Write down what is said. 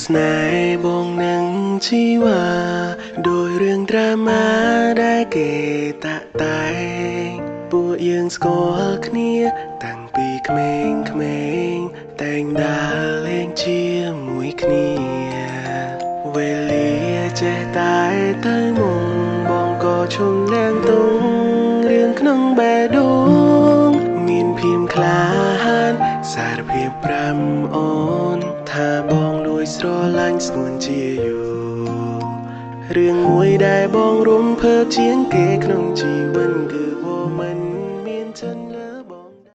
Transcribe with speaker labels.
Speaker 1: ស្នេហ៍បងនឹងជីវ៉ាដោយរឿងត្រាម៉ាដែលគេតាក់តែងពួកយើងស្គាល់គ្នាតាំងពីក្មេងៗតែងដើរលេងជាមួយគ្នាវេលាចេះតែទៅមុងបងក៏ឈុំនាងទុងរឿងក្នុងបេះដូងមានភាពក្លាហានសារភាពប្រាំអូនថាបងលួចស្រឡាញ់ស្ងួនជាយូររឿងមួយដែលបងរំភើបជាងគេក្នុងជីវិតគឺ